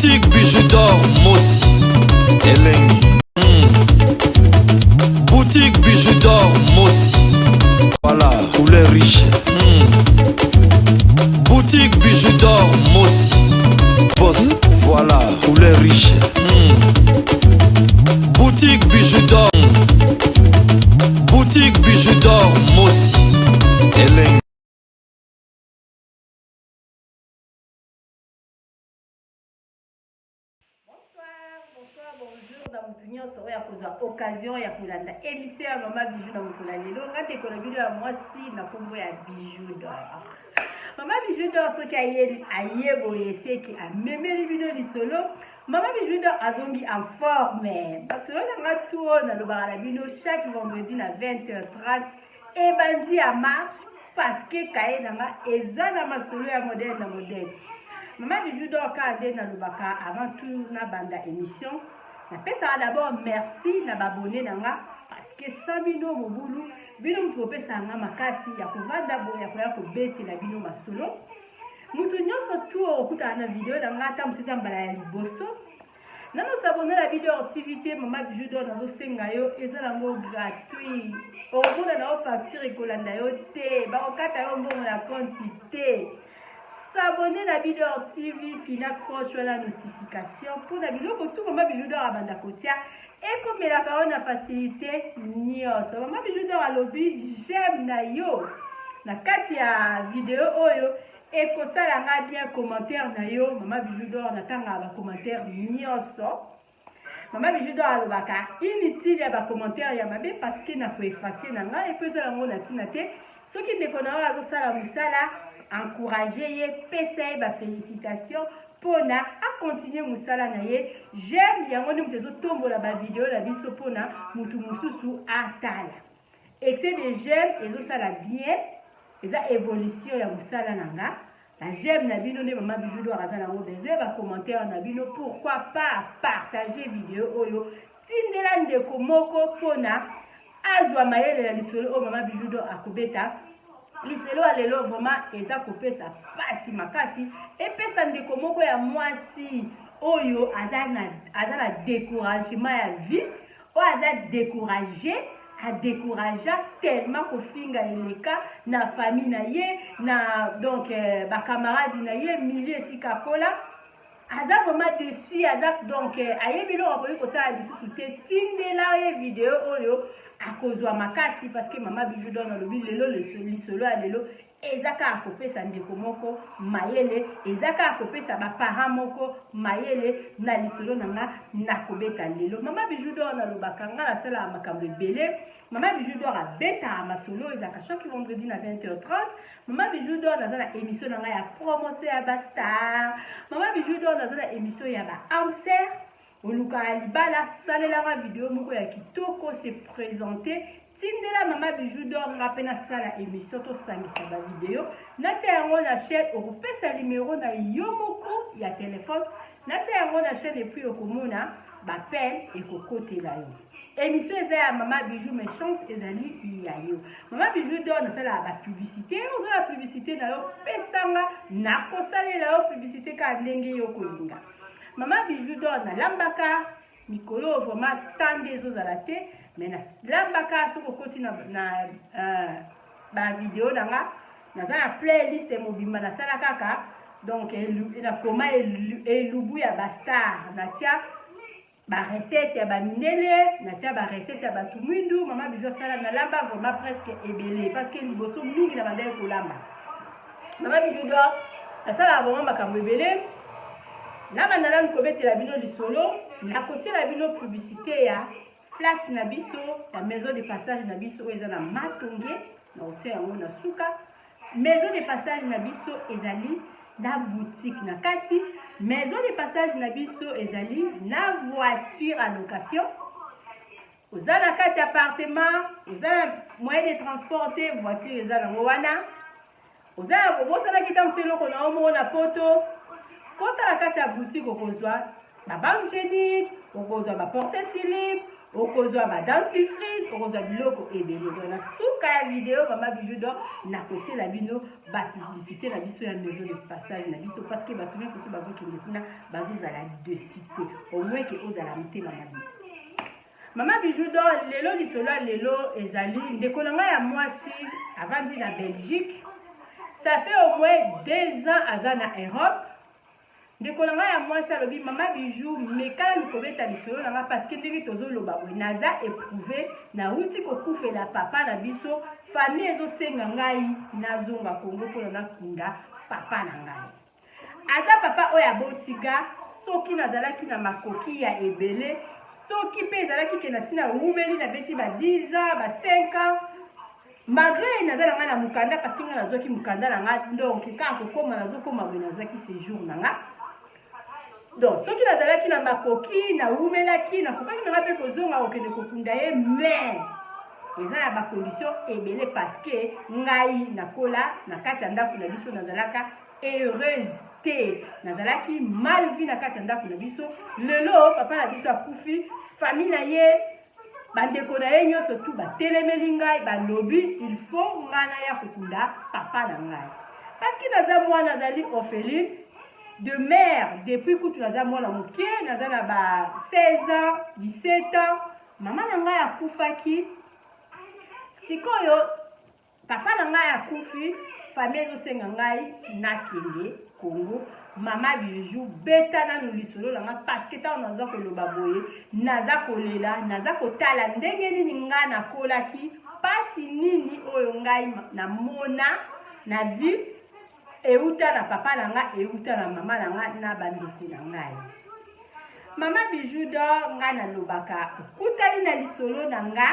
Boutique Bijou d'or Mosi Elengi. Boutique Bijou d'or Mosi. Voilà, couleur riche. Boutique Bijou d'or Mosi. Boss, voilà, couleur riche. Boutique Bijou d'or. Boutique Bijou d'or Mosi. Elengi. Bonsoir, bonsoir, bonjour na motu nyonso oyo akozwa occasion ya kolanda émission ya mama Bijou na mokolo ya lelo. Nga ndeko na bino ya mwasi na nkombo ya Bijou d'or. Mama Bijou d'or soki aye aye boye seki amemeli bino lisolo. Mama Bijou d'or azongi en forme. Masolo na nga tu oyo nalobaka na bino chaque vendredi na 20h30 ebandi ya marche parce que kaye na nga eza na masolo ya modèle na modèle. Mama Bijou d'or kaka nde nalobaka avant tout nabanda émission, napesaka d'abord merci na babone na nga parce que sans bino mobulu, bino moto bopesaka nga makasi ya kovanda boye ya koya kobetela bino masolo. Moto nyonso tu okutana na video na nga ata mosusu eza mbala ya liboso nano s'abonner na Bidor TV te, Mama Bijou d'or nazosenga yo, eza nango gratuit, okomona na yo facture ekolanda yo te, bakokata yo mbongo na compte te. S'abonner na Bidor TV, fina cloche wana notification mpona biloko tu Mama Bijou d'or abanda kotia ekomelaka yo na facilité nyonso. Mama Bijou d'or alobi j'aime na yo na kati ya video oyo ekosala nga bien, commentaire na yo. Mama Bijou d'or natangaka bacommentaire nyonso. Mama Bijou d'or alobaka inutile ya bacommentaire ya mabe parce que na koeffacer na ngai epo eza yango na ntina te. Soki ndeko na yo azosala mosala, encourage ye, pesa ye bafélicitation mpona acontinue mosala na ye. J'aime yango nde moto ezotombola bavideo na biso mpona motu mosusu atala. Excès de j'aime ezosala bien, eza évolution ya mosala na nga. Ba j'aime na bino nde Mama Bijou d'or aza nango besoin, ba commentaire na bino. Pourquoi pas partager video oyo, tindela ndeko moko mpona azwa mayele na lisolo oyo Mama Bijou d'or akobeta. Lisolo ya lelo vraiment eza kopesa pasi makasi, epesa ndeko moko ya mwasi oyo aza na découragement ya vie, oyo aza découragé, adécouragea tellement kofinga eleka na famille na ye, na donc bacamarade na ye, milieu esika akola. Aza vraiment dessus, aza donc ayebi eloko akoki kosala lisusu te. Tindela ye video oyo, akozwa makasi parce que Mama Bijou d'or alobi lelo lisolo ya lelo eza kaka kopesa ndeko moko mayele, eza kaka kopesa baparent moko mayele na lisolo na nga nakobeta lelo. Mama Bijou d'or nalobaka nga nasalaka makambo ebele. Mama Bijou d'or abetaka masolo ezalaka chaque vendredi na 20h30. Mama Bijou d'or naza na émission na ngai ya promotion ya bastar. Mama Bijou d'or naza na émission ya ba amser olukaka libala, salelanga video moko ya kitoko, se présenter, tindela Mama Bijou d'or, nga mpe nasala émission, tosangisa bavideo, natia yango na chaîne. Okopesa numero na yo moko ya telefone, natia yango na chaîne et puis okomona baappel ekokotela yo. Émission eza ya Mama Bijou, mais chance ezali ya yo. Mama Bijou d'or nasalaka bapublicité, oza na publicité na yo, pesanga, nakosalela yo publicité kaka ndenge yo kolinga. Mama Bijou d'or nalambaka mikolo oyo vraiment temps nde ezozala te, mais nalambaka. Soki okoti na bavideo na nga, naza na playlist mobimba nasala kaka donc nakoma elubu ya bastar, natia barecette ya bamindele, natia barecette ya bato mwindu. Mama Bijou asala, nalamba vraiment presque ebele parce que liboso mingi na bandaki kolamba. Mama Bijou d'or nasalaka vraiment makambo ebele. Nabanda nanu kobetela bino lisolo, nakotiela bino publicité ya flat na biso, ya maison de passage na biso oyo eza na Matonge. Nakotia yango na suka. Maison de passage na biso ezali na boutique na kati. Maison de passage na biso ezali na voiture à location. Oza na kati ya appartement, oza na moyen de transport te, voiture eza nango wana. Oza na kobosanaki ntango mosusu eloko na yo moko na poto, kota na kati ya boutique, okozwa babande hygiénique, okozwa baporte slip. Okozwa ba dentifrice, okozwa biloko ebele. Donc na suka ya video mama Bijou d'or nakotiela bino ba publicité na biso ya maison de passage na biso, parce que bato nyonso to bazokende kuna bazozala dessus te, au moins ke ozala motema mabe. Mama Bijou d'or, lelo lisolo ya lelo ezali ndeko na ngai ya mwasi avandi na Belgique. Ça fait au moins 2 ans aza na Europe. Ndeko na ngai ya mwasi alobi, mama Bijou, meka nanu kobeta lisolo na ngai, parce que ndenge tozoloba boye naza éprouvé, nauti kokufela papa na biso, famille ezosenga ngai nazonga Congo mpona nakunda papa na ngai. Aza papa oyo abotika, soki nazalaki na makoki ya ebele, soki mpe ezalaki ke nasi nawumeli, nabeti ba 10 ans, ba 5 ans, malgré naza na ngai na mokanda, parce que ngai nazwaki mokanda na ngai, donc kaka kokoma nazokoma boye nazwaki séjour na nga. Donc soki nazalaki na makoki, nawumelaki, nakokaki na ngai mpe kozonga kokende kokunda ye, mais eza na bacondition ebele, parce que ngai nakola na kati ya ndako na biso, nazalaka heureuse te, nazalaki mal vie na kati ya ndako na biso. Lelo papa na biso akufi, famille na ye, bandeko na ye nyonso tu batelemeli ngai, balobi il faut ngai naya kokunda papa na ngai, parce que naza mwana, azali orpheline de mère depuis kutu naza mwana moke, naza na ba 16 ans, 17 ans, mama na ngai akufaki. Sikoyo papa na ngai akufi, famille ezosenga ngai nakende Congo. Mama Bijou, beta nanu lisolo na nga, parce que ntango naza koloba boye naza kolela, naza kotala ndenge nini ngai nakolaki, mpasi nini oyo ngai namona na vie, euta na papa na nga, euta na mama na nga na bandeko na ngai. Mama Bijou d'or, ngai nalobaka okutani na lisolo na nga,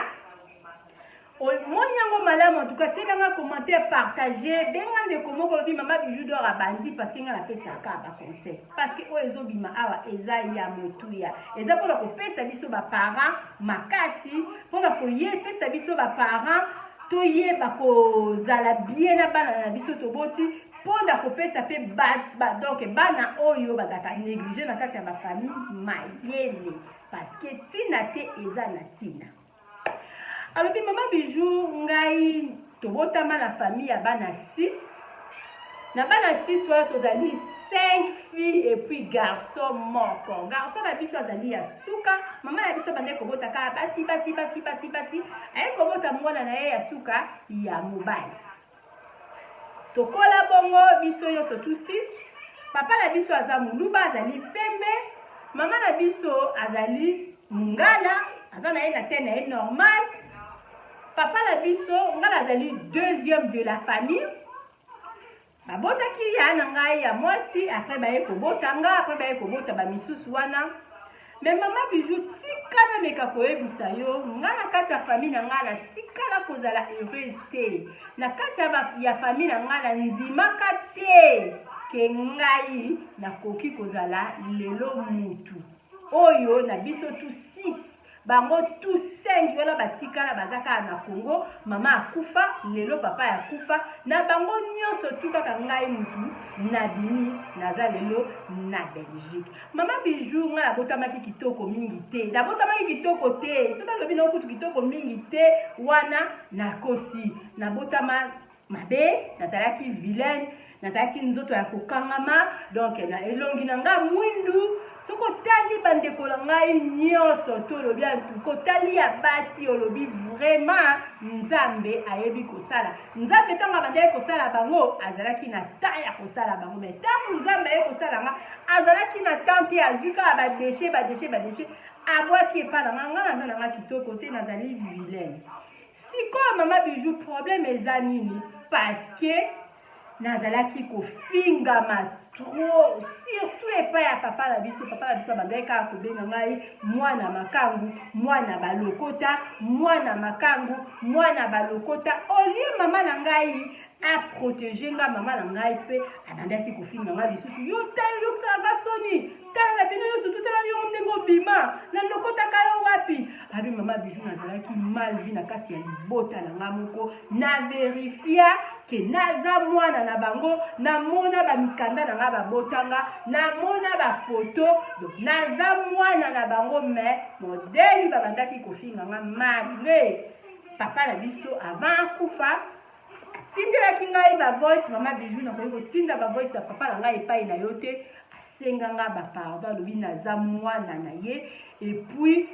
omoni yango malamu. En tout cas, tielanga commentaire, partage, benga ndeko moko, olobi mama Bijou d'or abandi, parce que ngai napesaka baconseil, parce que oyo ezobima awa eza ya motuya, eza mpona kopesa biso baparent makasi, mpona koyepesa biso baparent toyeba kozala bien na bana na biso toboti, mpona kopesa mpe donc bana oyo bazalaka néglige na kati ya bafamille mayele, parce que ntina te eza na ntina. Alobi, mama Bijou, ngai tobotama na famille ya bana 6. Na bana 6 wana tozali 5 filles et puis garçon moko. Garçon na biso azali ya suka. Mama na biso bandeki kobota kaka basi, basi, basi, basi, basi. Aye kobota mwana na ye ya suka ya mobali. Tokola bongo biso nyonso tu 6. Papa na biso aza moluba, azali pembe. Mama na biso azali mongala, aza na ye na te na ye normal. Papa na biso, ngai nazali deuxième de la famille. Babotaki ya na ngai ya mwasi, après baye kobota nga, après baye kobota bamisusu wana. Mais mama Bijou, tika nameka koyebisa yo, nga na kati ya famille na ngai natikala kozala heureuse te. Na kati ya famille na ngai nandimaka te ke ngai nakoki kozala lelo mutu oyo na biso tu 6, bango tu 5 wana batikala baza kaka na Congo. Mama akufa, lelo papa akufa, na bango nyonso tu kaka ngai mutu nabimi, naza lelo na Belgique. Mama Bijou, ngai nabotamaki kitoko mingi te, nabotamaki kitoko te. Soki alobi na kutu kitoko mingi te, wana nakosi. Nabotama mabe, nazalaki vilaine, nazalaki nzoto ya kokangama, donc na elongi na ngai mwindu. Soki otali bandeko na ngai nyonso to olobi, kotali ya basi, olobi vraiment Nzambe ayebi kosala. Nzambe ntango abandaki kosala bango azalaki na ta ya kosala bango, mais ntango Nzambe aye kosala nga azalaki na temps te, azwi kaka badéchets, badéchets, badéchets, abwaki epa na nga. Nga naza na nga kitoko te, nazali vilaine. Sikoyo mama Bijou, problème eza nini? Parce que nazalaki kofingama trop, surtout epai ya papa na biso. Papa na biso abandaki kaka kobenga ngai mwana makangu, mwana balokota, mwana makangu, mwana balokota. Olie mama na ngai aprotéger nga, mama na ngai mpe abandaki kofinga ngai lisusu: yo tala, yokisaka soni, tala na bino nyonso, totala yo ndenge obima, nalokotaka yo wapi? Abi mama. Bijou, nazalaki mal vie na kati ya libota na nga moko. Na verifia ke naza mwana na bango, namona bamikanda na nga babotanga, namona bafoto, donc naza mwana na bango. Mais modeli babandaki kofinga nga malgré papa na biso avant akufa atindelaki ngai ba voice. Mama Bijou, nakoki kotinda ba voice ya papa na ngai epai na yo te. Asenga nga ba pardon, alobi naza mwana na ye, et puis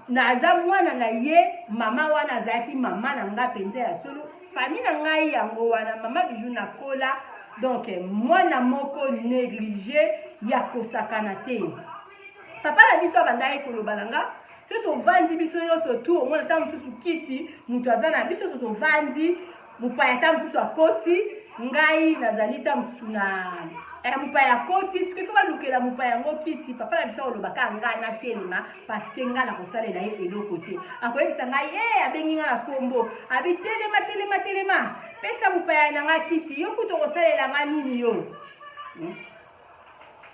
naza mwana na ye. Mama wana azalaki mama na nga mpenza ya solo, famille na ngai yango wana. Mama Bijou, nakola donc mwana moko négligé ya kosakana te. Papa na biso abandaki koloba na nga, soki tovandi biso nyonso tu, omona ntango mosusu kiti moto aza na biso nyonso tovandi, mopaya ntango mosusu akoti, ngai nazali ntango mosusu na mopaya akoti, soki fo balukela mopaya yango kiti, papa na biso akoloba kaka ngai natelema, parce que ngai nakosalela ye eloko te. Akoyebisa ngai e abengi ngai na kombo, abi telema, telema, telema, pesa mopaya na ngai kiti, yo kutu okosalela ngai nini yo?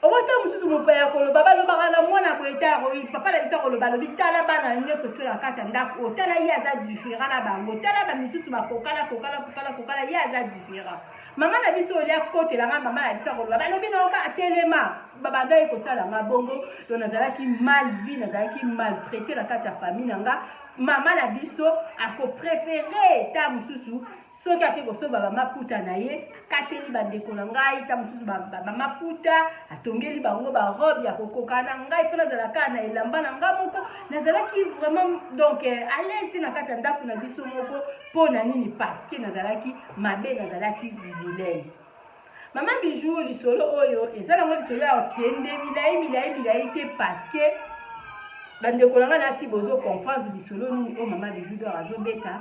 Obota mosusu mopaya koloba, balobaka na mwana boye te. Papa na biso akoloba, alobi tala bana nyonso mpe na kati ya ndako oyo, tala ye aza différent na bango, tala bamisusu bakokala kokala kokala kokala, ye aza différent. Mama na biso olia akotelanga, mama na biso akoloba, balobi na oka atelema. Babandaki kosala nga bongo. Donc nazalaki mal vie, nazalaki maltraité na kati ya famille na nga. Mama na biso akopréféré ta mosusu soki ake kosomba bamaputa na ye, akateli bandeko na ngai ta mosusu bamaputa, atongeli bango barobe ya kokoka na ngai. Fo nazala kaka na elamba na ngai moko. Nazalaki vraiment donc à l'aise te na kati ya ndako na biso moko. Mpo na nini? Parce que nazalaki mabe, nazalaki vilaine. Mama Bijou, lisolo oyo eza nango lisolo ya okende milai milai milai te, parce que bandeko na ngai nasi bozo comprendre lisolo nini oyo Mama Bijou d'Or azobeta.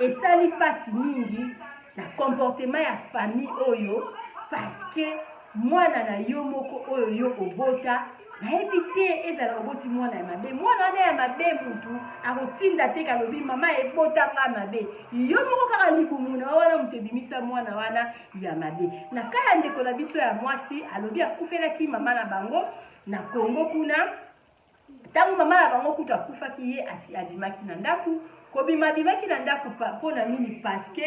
Esali mpasi mingi na comportement ya famille oyo, parce que mwana na yo moko oyo yo obota, nayebi te ezala oboti mwana ya mabe, mwana wana ya mabe mutu akotinda te kalobi mama ebotanga mabe. Yo moko kaka libumu na wana moto ebimisa mwana wana ya mabe. Na ka ya ndeko na biso ya mwasi, alobi akufelaki mama na bango na Kongo kuna. Ntango mama na bango kutu akufaki, ye asi abimaki na ndako. Kobima abimaki na ndako mpo na nini? Parce que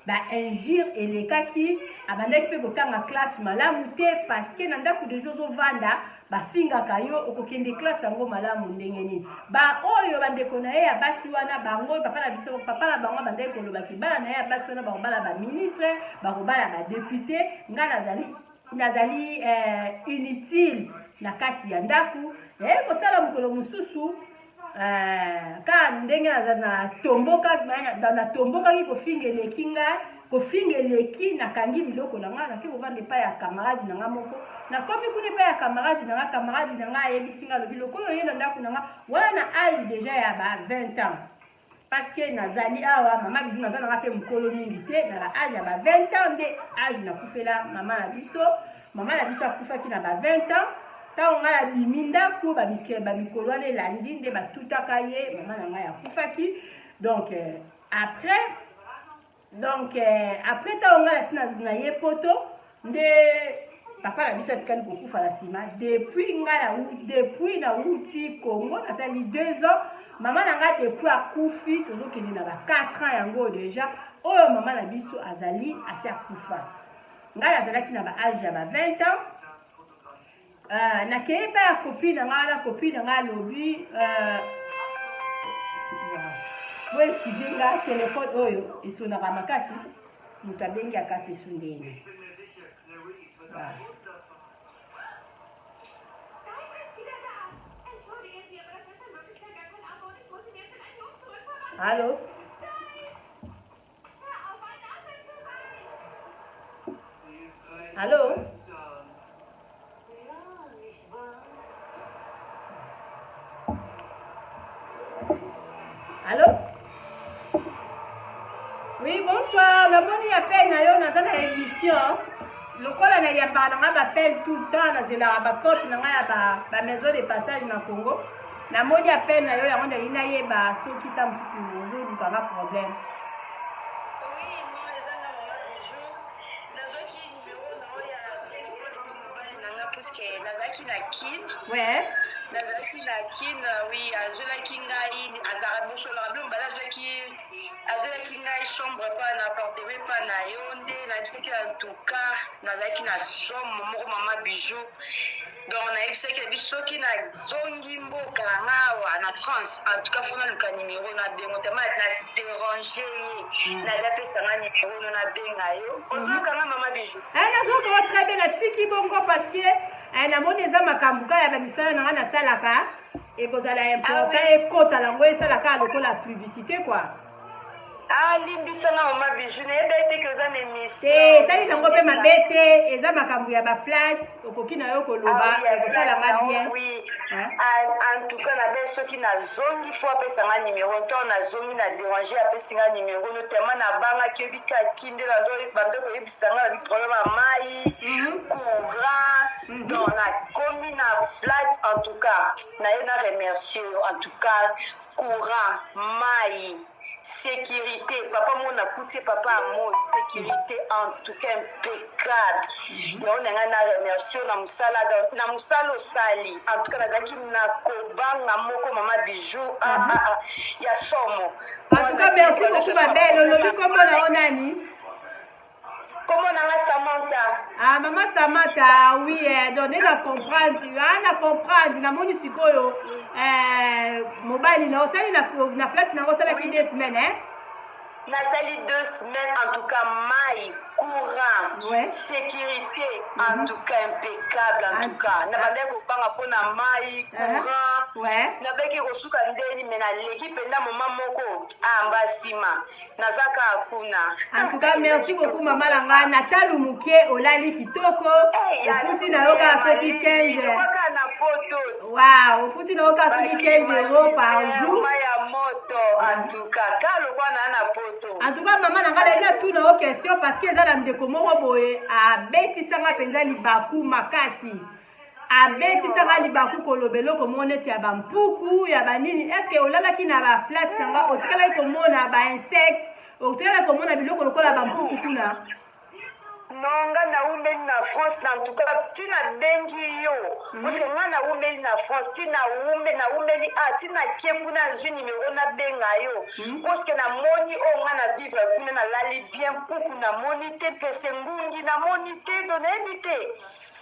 bainjure elekaki, abandaki mpe kotanga classe malamu te, parce que na ndako deja ozovanda bafingaka yo, okokende classe yango malamu ndenge nini? Baoyo bandeko na ye ya basi wana, bango papa na biso, papa na bango abandaki kolobaki bana na ye ya basi wana bakobala baministre, bakobala badéputé, ngai nazali inutile na kati ya ndako. Naye kosala mokolo mosusu kaka ndenge natombokaki, kofinga eleki ngai, kofinga eleki, nakangi biloko na ngai, nake kovanda epai ya camarade na ngai moko. Nakomi kuna epai ya camarade na ngai, camarade na ngai ayebisi ngai, alobi lokola oye na ndako na ngai wana na âge déjà ya ba 20 ans, parce que nazali awa Mama Bijou, naza nanga mpe mokolo mingi te, na ba âge ya ba 20 ans nde âge nakufela mama na biso. Mama na biso akufaki na ba 20 ans. Ntango ngai nabimi ndako, bamikolo wana elandi nde batutaka ye, mama na ngai akufaki. Donc après, donc après ntango ngai nasi na ye poto nde papa na biso atikali kokufa na nsima. Depuis ngai, depuis nauti Congo, nasali 2 ans. Mama na ngai depuis akufi, tozokende na ba 4 ans yango déjà oyo mama na biso azali asi akufa. Ngai nazalaki na ba âge ya ba 20 ans. Nakei epai ya copine na ngai wana. Copine na ngai alobi bo excuse nga, telefone oyo esonaka makasi, moto abengi akati esu ndeni. Allo, allo, allo, oui, bonsoir. Namoni appel na yo, naza na émission. Lokola nayambaka na ngai baappel tout le temps, nazelaka bacope na ngai ya bamaison de passage na Congo, namoni appel na yo, yango nalingi nayeba soki ta mosusu ozolukanga problème. Oui, non, eza nga Mama Bijou. Nazwaki numéro na yo ya telefone mpe mobali na nga mpo puisque nazalaki na Kin. Ouais. Nazalaki na Kin, oui, azwelaki ngai, azalaka bosolaka bino mibale azwaki azwelaki ngai chambre pa na appartement pa na yo nde nayebisaki en tout cas nazalaki na somo moko mama Bijou. Donc nayebisaki na biso soki nazongi mboka na nga awa na France en tout cas faut naluka numero na bengo tama na déranger ye mm. nabi apesa nga numero no nabenga yo mm-hmm. ozoyoka nga mama Bijou eh, nazoyoka yo très bien natiki bongo parce que eh, namoni eza makambo kaka ya bamisala na nga nasalaka ekozala important ah, ekota nango esalaka lokola publicité quoi Ah, limbisa nga mama Bijou, nayebaki te ke oza na émission. Te, esali nango mpe mabe te, eza makambo ya ba flat, okoki na yo koloba, ah, oui, ekosala nga bien. Oui. Hein? En tout cas, na be soki nazongi faut apesa nga numéro, ntango nazongi na déranger apesi nga numéro, notamment nabangaki oyebi kaka kinde bando koyebisa nga babi problème ya mai, mhm. courant, mhm. donc nakomi na flat en tout cas, naye na remercier yo en tout cas, courant, mayi, securite papa mona kuti papa amo securite en tout cas impeccable yango na ngai na remercie na mosala na mosala osali en tout cas nazalaki na kobanga moko mama bijou ah, ah, ah, ya somo en tout cas merci beaucoup ma belle olobi kombo na yo nani Kombo na nga Samantha. Ah maman Samantha, oui, eh, donc na comprendre, ah na comprendre, na moni sikoyo eh mobali na osali na na flat na osala ki deux semaines hein. Nasali deux semaines en tout cas mai courant ouais. sécurité en mm -hmm. tout cas impeccable en tout cas na bandaki kobanga mpo na mai courant uh -huh. ouais. nabaki kosuka ndeni me naleki mpenza moma moko amba ah, nsima naza kaka kuna. En tout cas merci beaucoup mama na nga na talu muke olali kitoko eh, ofuti na yo kaka soki 15 kaka na poto wow ofuti na yo kaka soki 15 euros par jour ya moto en tout cas ka lokwa na na poto en tout cas mama na nga nayebi natuna yo question parce que eza na ndeko moko boye abetisanga mpenza libaku makasi abetisa nga libaku koloba eloko moko neti ya bampuku ya banini estce olalaki na baflat na nga otikalaki komona bainsecte otikalaki komona biloko lokola bampuku kuna non nga nawumeli na france na en tout cas ti nabengi yo mhm. parce que nga nawumeli na france ti nawume nawumeli a ah, ti nakie kuna nazwi numero nabenga yo mhm. parce que namoni oyo nga na vivre kuna nalali bien mpuku namoni te mpese ngungi namoni te do nayebi te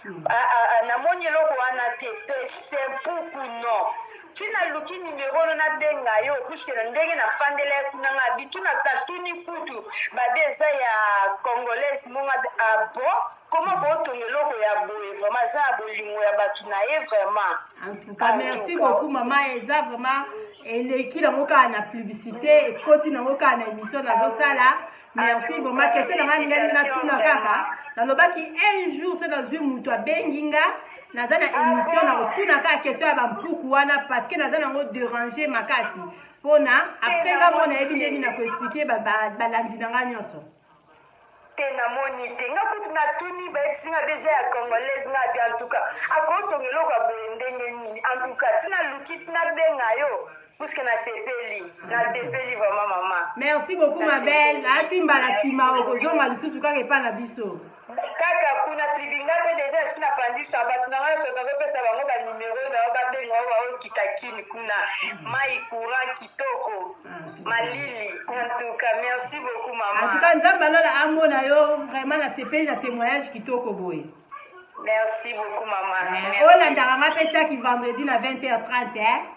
Ah, ah, ah, namoni eloko wana te pese mpuku non ti naluki numero no nabenga yo puiske na ndenge nafandela ye kuna nga bitu na tatuni kutu babi eza ya congolaise monga ah bon koma kootonga eloko ya boye vraiment eza ya bolingo ya bato na ye vraiment en tout cas merci beaucoup mama eza vraiment eleki nango kaka na publicité ekoti nango kaka na émission nazosala merci vraiment question na ngai ngai natuna kaka nalobaki un jour soki nazwi moto abengi nga naza na émission na kotuna kaka question ya bampuku wana parce que naza nango déranger makasi mpona après nga moko nayebi nde nini na koexplike balandi na ngai nyonso te namoni te nga kutu natuni bayebisi nga beza ya congolaise nga abi antuka akotonga eloko ya boye ndenge nini antuka tina luki tina benga yo Puisque nasepeli, nasepeli vraiment maman. Merci beaucoup ma belle. Asi mbala sima okozonga lisusu kaka epa na biso. Kaka kuna tribi nga pe deja esi na panzisa bato na nga nyonso nazopesa bango ba numero na yo babenga yo baokita kin kuna mai courant kitoko malili en tout cas merci beaucoup maman. En tout cas Nzambe alola amona yo vraiment nasepeli na témoignage kitoko boye. Merci beaucoup maman. Eh, olandaka nga pe chaque vendredi na 20h30 hein.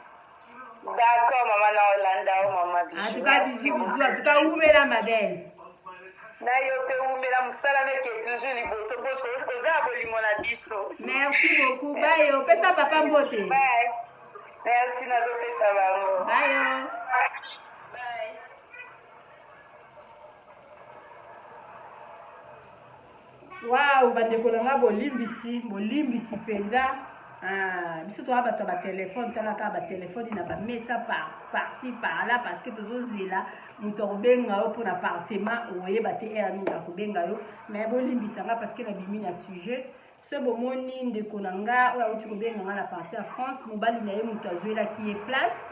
D'accord, maman, na Hollanda, oh, maman, bisous. En tout cas, bisous, bisous. En tout cas, oumela, ma belle. na yo mpe wumela mosala neke toujours liboso mpo oza ya bolingo na biso merci beaucoup bayo opesa papa mbote bye merci nazopesa bango bayo bye Waouh, bandeko na nga bolimbisi, bolimbisi mpenza. Ah, biso toza bato ya batelefone, tala kaka batelefone na bamesa par par-ci par-là parce que tozozela moto akobenga yo mpo na appartement oyeba te heure nini akobenga yo mais bolimbisa nga parce que nabimi na sujet soki bomoni ndeko na nga oyo awuti kobenga nga na parti ya france mobali na ye moto azwelaki ye place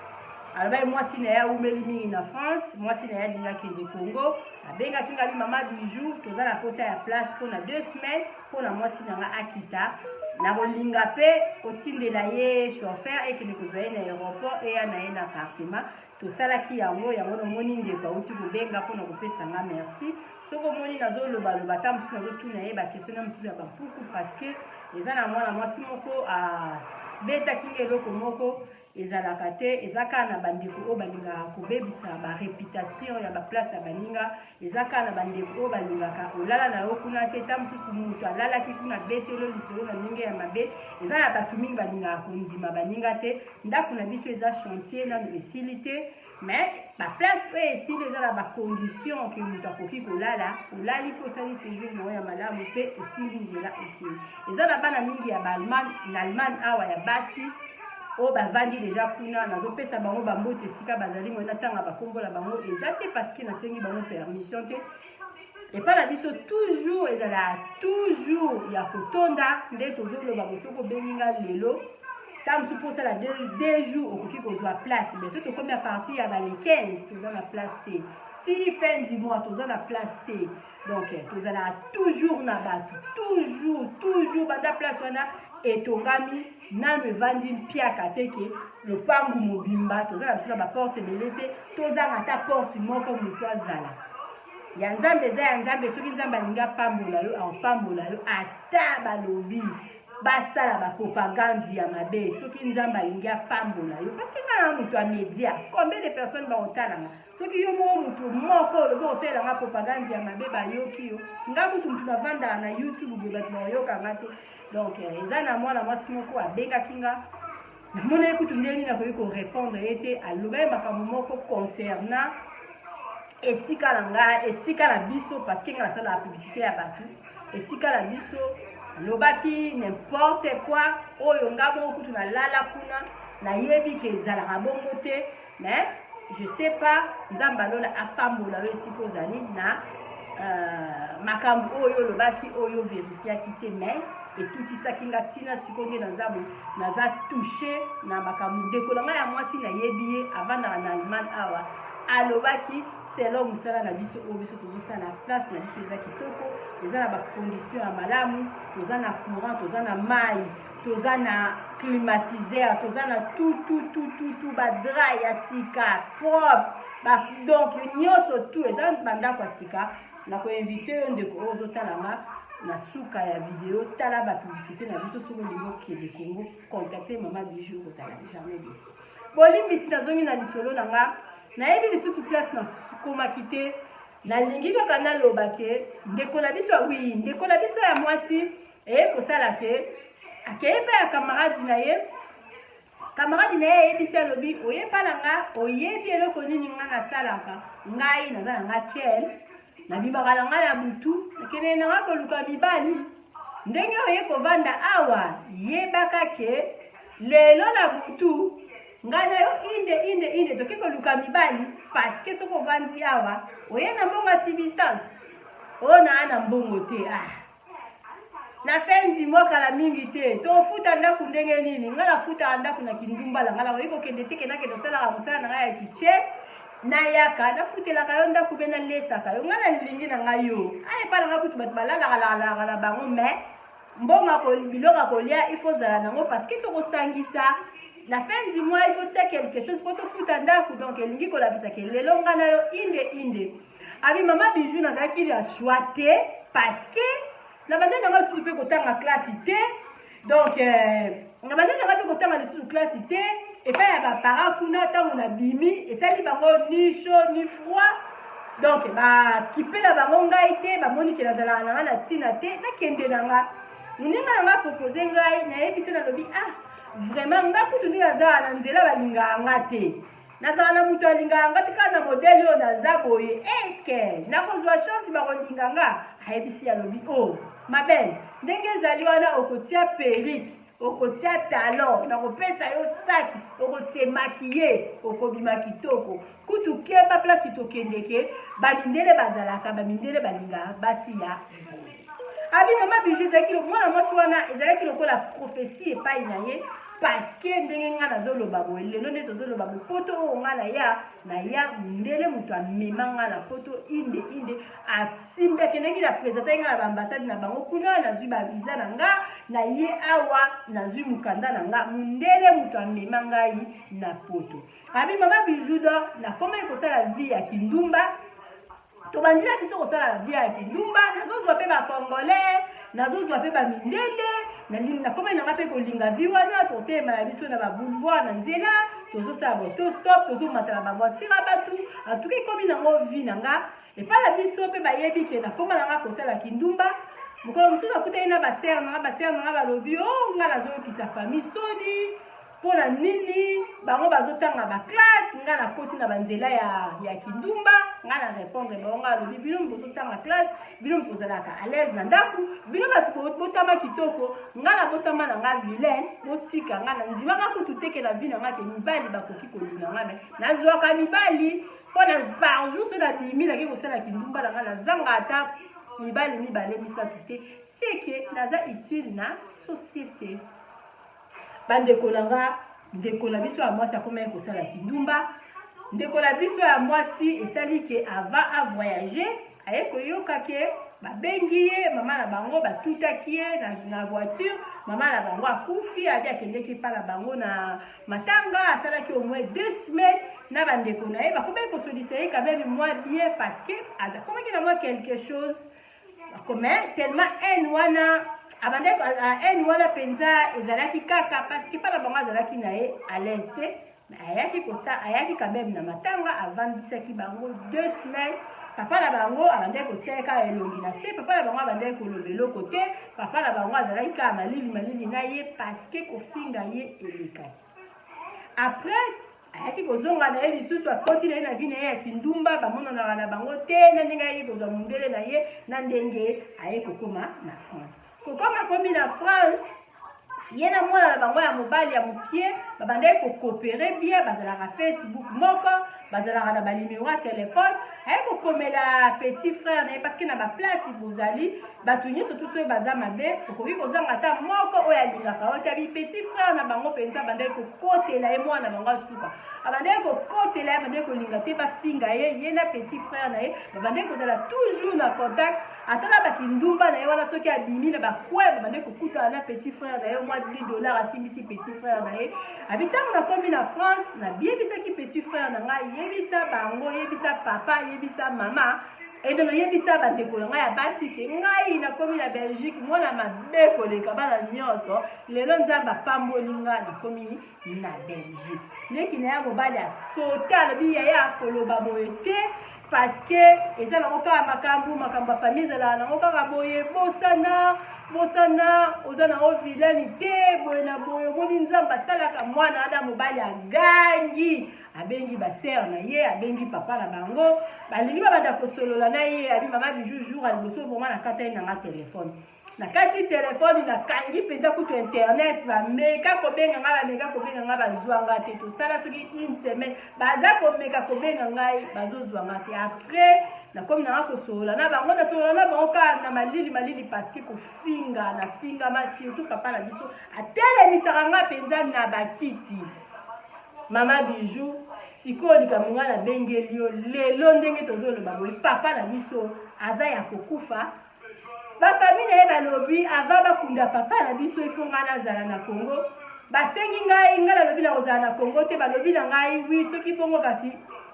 alobaki mwasi na ye awumeli mingi na france mwasi na ye alingi akende congo abengaki nga bi mama bijou toza na posa ya place mpo na deux semaines mpo na mwasi na nga akita Nakolinga mpe otindela ye chauffeur ekende kozwa ye na aéroport, eya na ye na appartement. Tosalaki yango. Yango nomoni ndeko auti kobenga mpona kopesa nga merci. Soki omoni nazolobaloba, ata mosusu nazotuna ye baquestion na mosusu ya bampuku, parce que eza na mwana mwasi moko abetaki nga eloko moko ezalaka te. Eza kaka na bandeko oyo balingaka kobebisa baréputation ya baplace ya baninga. Eza kaka na bandeko oyo balingaka olala na yo kuna te. Ta mosusu moto alalaki kuna, betelo lisolo na ndenge ya mabe. Eza na bato mingi balingaka kondima baninga te. Ndako na biso eza chantier, nano esili te, mais baplace oyo esili eza na bacondition ke moto akoki kolala. Olali mpe osali séjour na yo ya malamu mpe osimbi nzela, okei. Eza na bana mingi ya baallemagne, na Allemagne awa, ya basi oyo bavandi deja kuna. Nazopesa bango bambote esika bazali. Moye natanga bakombola bango eza te, parce que nasengi bango permission te. Epai na biso toujours ezalaka toujours ya kotonda. Nde tozoloba bo, soki obengi nga lelo, ntango mosusu mpo osala 2 jours, okoki kozwa place. Mais soki tokomi à partir ya bale 15, toza na place te. Ti fin du mois toza na place te. Donc tozalaka toujours na bato, toujours, toujours. Banda place wana etongami, nano evandi mpiaka te ke lopangu mobimba toza na biso na baporte ebele te. Tozanga ata porte moko moto azala ya Nzambe. Eza ya Nzambe. Soki Nzambe alingi apambola yo, akopambola yo. Ata balobi basala bapropagande ya mabe, soki Nzambe alingi apambola yo, parce que ngai na moto ya média, combien de personnes bakotalanga? Soki yo moko moto moko olobi osalelanga propagande ya mabe, bayoki yo. Nga kutu motu navandaka na YouTube boye, bato bakoyokanga te. Donc eza na mwana mwasi moko abengaki nga, namona ye kutu ndenge nini nakoki korépondre ye te. Aloba ye makambo moko concernant esika na ngai, esika na biso, parce que ngai nasalaka publicité ya bato. Esika na biso, alobaki n'importe quoi oyo nga moko kutu nalala kuna, nayebi ke ezalaka bongo te. Mais je sais pas, Nzambe alola apambola yo esika ozali na makambo oyo olobaki, oyo verifiaki te, mais etutisaki nga ntina. Sikoyo nde naza boye, naza touché na makambo ndeko na ngai ya mwasi, nayebi ye, avandaka na Allemagne awa, alobaki. Selon mosala na biso oyo biso tozosala, place na biso eza kitoko, eza na bacondition ya malamu. Toza na courant, toza na mai, toza na climatiseur, toza na tout, tout, tout, tout, tout, badraps ya sika, propre. Donc nyonso tout eza bandako ya sika. Nakoinvite yo, ndeko oyo ozotalanga, na suka ya video tala bapublicité na biso. Soki olingi okende Congo, contacte Mama Bijou, kozala jamais déçu. Bolimbisi, nazongi na lisolo na nga. Nayebi lisusu place nakomaki te. Nalingi kaka naloba ke ndeko na biso, oui, ndeko na biso ya mwasi eye kosala ke akei mpe ya camarade na ye. Camarade na ye ayebisi, alobi: "Oyepa na nga, oyebi eloko nini nga nasalaka? Ngai naza na nga tiele, nabimaka na ngai na butu, nakende na nga koluka mibali. Ndenge oye kovanda awa, yebaka ke lelo na butu ngai na yo inde inde inde, toke koluka mibali, parce que soki ovandi awa, oye na mbongo ya subsistance oyo naa na mbongo te. Ah, na fin du mois, kala mingi te, tofuta ndako ndenge nini? Ngai nafutaka ndako na kindumbala. Ngai nakoki kokende te, kendakende osalaka mosala na ngai ya kitie, nayaka nafutelaka yo ndako mpe nalesaka yo. Ngai nalingi na ngai yo ayepa na ngai kutu bato balalaka na bango, mais mbongo, biloko ya kolia, il faut ozala nango, parce que tokosangisa na fin du mois, il faut tia quelque chose mpo tofuta ndako." Donc elingi kolakisa ke lelo ngai na yo inde inde. Abi: "Mama Bijou, nazalaki na choix te, parce que na bandai nanga lisusu mpe kotanga classe te. Donc na bandai nanga mpe kotanga lisusu classe te epai ya baparent kuna. Ntango nabimi, esali bango ni chaud ni froid. Donc bakipela bango ngai te, bamoni ke nazalaka na ngai na ntina te. Nakende na nga, moninga na nga propose ngai, nayebisi, nalobi: 'Ah, vraiment, nga kutu nde nazala na nzela, balingaka nga te. Nazala na moto alingaka nga te. Kaka na modèle oyo naza boye, est-ce nakozwa chance bakolinga nga?' Ayebisi, alobi: 'O oh, mabele, ndenge ezali wana, okotia perruque, okotia talon, nakopesa yo saki, okose maquiller, okobima kitoko. Kutu keba, place tokendeke, bamindele bazalaka, bamindele balingaka basi ya boye.' Abi mama Bijou, ezalaki mwana mwasi wana ezalaki lokola prophétie epai na ye, parce que ndenge ngai nazoloba boye lelo, nde tozoloba boye, poto oyo ngai naya mondele moto amema ngai na poto, inde inde asimbi, akendaki na présenter ngai na baambassade na bango kuna, nazwi bavisa na nga na ye awa, nazwi mokanda na nga, mondele moto amema ngai na poto. Abi mama Bijou d'Or, nakomaki kosala vie ya kindumba. Tobandila biso kosala vie ya kindumba, nazozwa mpe bacongolais, nazozwa mpe bamindele, nakomai nanga mpe kolinga vie wana. Totelema na biso na baboulevard, na nzela, tozosala bautostop, tozomata na bavoiture ya bato. Antuka ekomi nango vie na nga. Epai na biso mpe bayebi ke nakóma nanga kosala kindumba. Mokolo mosusu akutani na basœur nanga, basœur nanga balobi: "O oh, nga nazoyokisa famille soni. Mpo na nini bango bazotanga baclasse, nga nakoti na banzela ya kindumba?" Nga na répondre bango, nga alobi: "Bino bozotanga classe, bino bozalaka à l'aise na ndako, bino bato botama kitoko, nga na botama na nga vilaine. Botika nga na ndimaka kutu teke na vie na nga ke mibali bakoki kolinga nga, mais nazwaka mibali mpo na par jour so nabimi, nake kosala kindumba na nga, nazanga ata mibali mibale misato te, seke naza utile na société." Bandeko na nga, ndeko na biso ya mwasi akomaki kosala kindumba. Ndeko na biso ya mwasi esali ke avant avoyage, aye koyoka ke babengi ye, mama na bango batutaki ye na voiture, mama na bango akufi. Abi akendeki epa na bango na matanga, asalaki au moins 2 semaines na bandeko na ye. Bakomaki kosolisa ye quand même mwa bien, parce que akomaki na mwa quelque chose, mais tellement haine wana abandaki, haine wana mpenza ezalaki kaka, parce que mpa na bango azalaki na ye à l'aise te. Ayaki kota, ayaki quand même na matanga, avandisaki bango 2 semaines. Papa na bango abandaki kotia ye kaka elongi na se, papa na bango abandaki koloba eloko te, papa na bango azalaki kaka malili malili na ye, parce que kofinga ye elekaki. Après ayaki kozonga na ye lisusu, akoti na ye na vie na ye ya kindumba, bamonanaka na bango te, na ndenge ayaki kozwa mondele na ye, na ndenge aye kokóma na France. Kokóma komi na France, ye na mwana na bango ya mobali ya mokie babandaki kocoopérer bien, bazalaka Facebook moko, bazalaka na banuméro ya telefone. Aye kokomela petit frère na ye, parce que na baplace bozali bato nyonso tu, soki baza mabe, okoki kozanga ata moko oyo alingaka oyo te. Abi petit frère na bango mpenza abandaki kokotela ye, mwana na bango asuka abandaki kokotela ye, abandaki kolinga te bafinga ye. Ye na petit frère na ye babandaki kozala toujours na contact, ata na bakindumba na ye wana, soki abimi na bakwe, babandaki kokutana na petit frère na ye, mwa 10 dollar asimbisi petit frère na ye. Abi ntango nakomi na France, nabiyebisaki petit frère na ngai: "Yebisa bango, yebisa papa, yebisa mama, edono, yebisa bandeko na ngai ya basi ke ngai nakomi na Belgique, mwana mabe koleka bana nyonso, lelo Nzambe apamboli nga, nakomi na Belgique." Leki na ya mobali asote, alobi: "Yaya, koloba boye te, parce que eza nango kaka makambo, makambo ya famille ezalaka nango kaka boye. Bosana, bosana, oza nango vilaine te, boye na boye. Omoni Nzambe asalaka." Mwana wana mobali agangi, abengi basœur na ye, abengi papa na bango, balingi babanda kosolola na ye. Abi mama Bijou, jour ya liboso vraiment nakata ye nanga telefone, nakati telefone, nakangi mpenza kutu internet. Bameka kobenga ngai, bameka kobenga ngai, bazwa nga te. Tosala soki une semaine, baza komeka kobenga ngai, bazozwa nga te. Après nakomi nanga kosolola na bango, nasolola na bango kaka na malili malili, parce que kofinga nafingama, surtout papa na biso atelemisaka nga mpenza na bakiti. Mama Bijou, sikoyo likambo ngai nabengeli yo lelo, ndenge tozoloba boye, papa na biso aza ya kokufa. Bafamille na ye balobi avant bakunda papa na biso, ifo ngai nazala na Congo. Basengi ngai, ngai nalobi na kozala na Congo te. Balobi na ngai: "Wi, soki bongo, kasi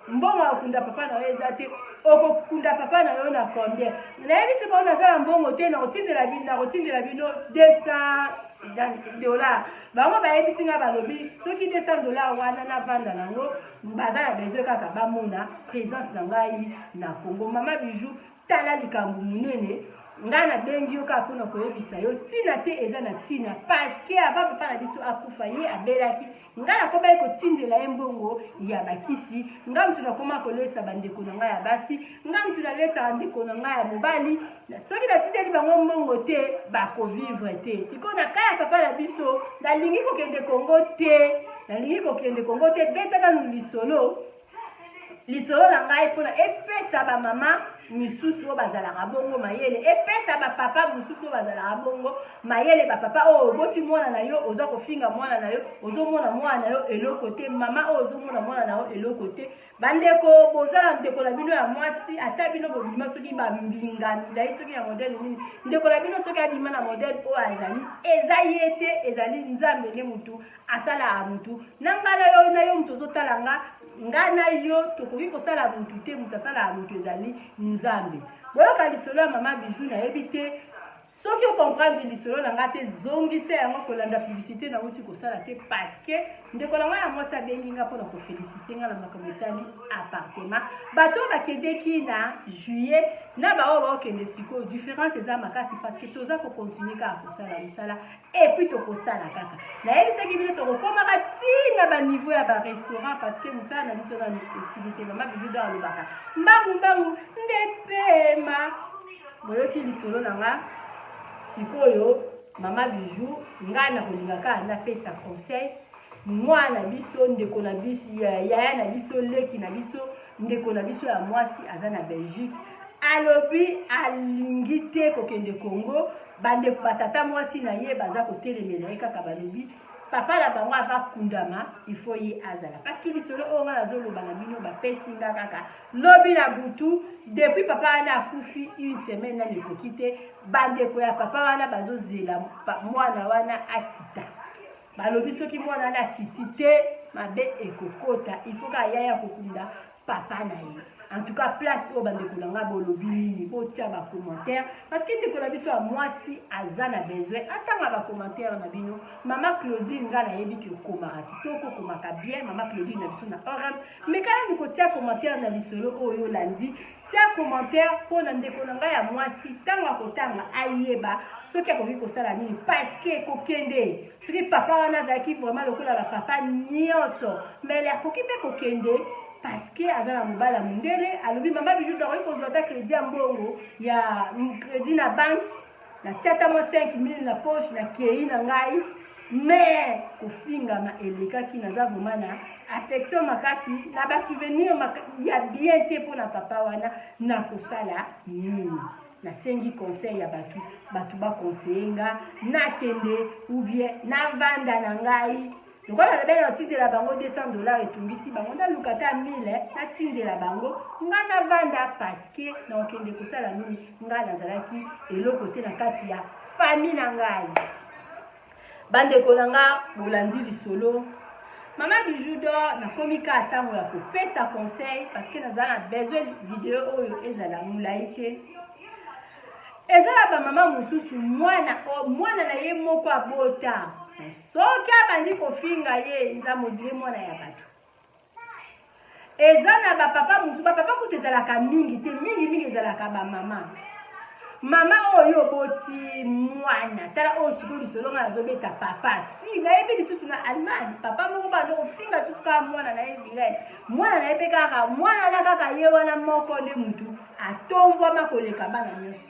mbongo ya kokunda papa na yo eza te, okokunda papa na yo na combien?" Nayebisi bango naza na mbongo te, nakotindela bino 200 dollar. Bango bayebisi ngai, balobi soki 200 dollar wana navanda nango, baza na besoin kaka bamona présence na ngai na Congo. Mama Bijou, tala likambo monene ngai nabengi yo kaka mpona koyebisa yo, ntina te eza na ntina, parce que avant papa na biso akufa, ye abelaki, ngai nakomaki kotindela ye mbongo ya bakisi. Ngai mutu nakoma kolesa bandeko na ngai ya basi, ngai mutu nalesaka ndeko na ngai ya mobali. Soki natindeli bango mbongo te, bakovivre te. Sikoyo na ka ya papa na biso, nalingi kokende Kongo te, nalingi kokende Kongo te. Beta nanu lisolo, lisolo na ngai mpona epesa bamama. misusu oyo bazalaka bongo mayele, epesa bapapa mosusu oyo bazalaka bongo mayele. Bapapa oyo oboti mwana na yo, oza kofinga mwana na yo, ozomona mwana na yo eloko te. Mama oyo ozomona mwana na yo eloko te. Bandeko, boza na ndeko na bino ya mwasi, ata bino bobima soki bambinga milai soki ya modele nini, ndeko na bino soki abima na modele oyo azali, eza ye te, ezali Nzambe nde mutu asalaka mutu. Na ngai na yo, na yo mutu ozotala nga, ngai na yo tokoki kosala mutu te. Mutu asalaka mutu ezali Nzambe. Boyoka lisolo ya mama Bijou. Nayebi te soki ocomprendre lisolo na ngai te, zongisa yango kolanda publicité nauti kosala te, parce que ndeko na ngai ya mwasi abengi nga mpona koféliciter nga na makambo etali appartement. Bato oyo bakendeki na juillet na baoyo baokende sikoyo, différence eza makasi, parce que toza kocontinuer kaka kosala mosala et puis tokosala kaka. Nayebisaki bino tokokomaka ntina baniveau ya barestaurant, parce que mosala na biso nanu esili te. Mama Bijou d'Or alobaka mbangu mbangu nde pema. Boyoki lisolo na nga. Sikoyo mama Bijou, ngai na kolinga kaka napesa conseil. Mwana biso, ndeko na biso, yaya na biso, leki na biso, ndeko na biso ya mwasi aza na Belgique, alobi alingi te kokende Congo. Bandeko, batata mwasi na ye baza kotelemela ye kaka. Balobi papa na bango ava kundama, il faut ye azala. Parce que lisolo oyo nga nazoloba na bino, bapesi nga kaka lobi na butu. Depuis papa wana akufi, une semaine nani ekoki te, bandeko ya papa wana bazozela mwana wana akita. Balobi soki mwana wana akiti te, mabe ekokota, il faut kaka yaya kokunda papa na ye. En tout cas, place oyo, bandeko na nga, bolobi nini? Botia bacommentaire, parce que ndeko na biso ya mwasi aza na besoin atanga bacommentaire na bino. Mama Claudine, nga nayebi ke okomaka kitoko, okomaka bien. Mama Claudine na biso na Orem, mekana kotia commentaire na lisolo oyo olandi. Tia commentaire mpo na ndeko na ngai ya mwasi, ntango akotanga, ayeba soki akoki kosala nini. Parce que kokende, soki papa wana azalaki vraiment lokola bapapa nyonso, mais akoki mpe kokende, parce que aza na mobali ya mondele. Alobi: "Mama Bijou, nakoki kozwa ata crédit ya mbongo ya crédit na banque, natia ata mwa 5000 na poche, nakei na ngai." Mais kofingama elekaki. Naza vraiment na affection makasi na basouvenir ya bien te mpona papa wana. Nakosala nini? Nasengi conseil ya bato. Bato baconseiller nga nakende ou bien navanda na ngai. Lokola nalobi natindela bango 200 $, etungisi bango. Naluka ata 1000, natindela bango, nga navanda, parce que nakokende kosala nini? Ngai nazalaki eloko te na kati ya famille na ngai. Bandeko na nga, bolandi lisolo mama Bijou d'Or. Nakomi kaka ntango ya kopesa conseil, parce que naza na besoin video oyo ezala molai te. Eza na bamama mosusu, mwana mwana na ye moko abota, soki abandi kofinga ye, Nzambe, odire mwana ya bato. Eza na bapapa mosusu, bapapa kutu ezalaka mingi te, mingimingi ezalaka bamama. Mama oyo oboti mwana, tala oyo sikoyo lisolo ngai nazobeta. Papa si nayebi lisusu na Allemagne, papa moko bando kofinga susu kaka mwana na ye vilaine, mwana na ye mpe kaka mwana na kaka ye wana moko nde mutu atombwama koleka bana nyonso.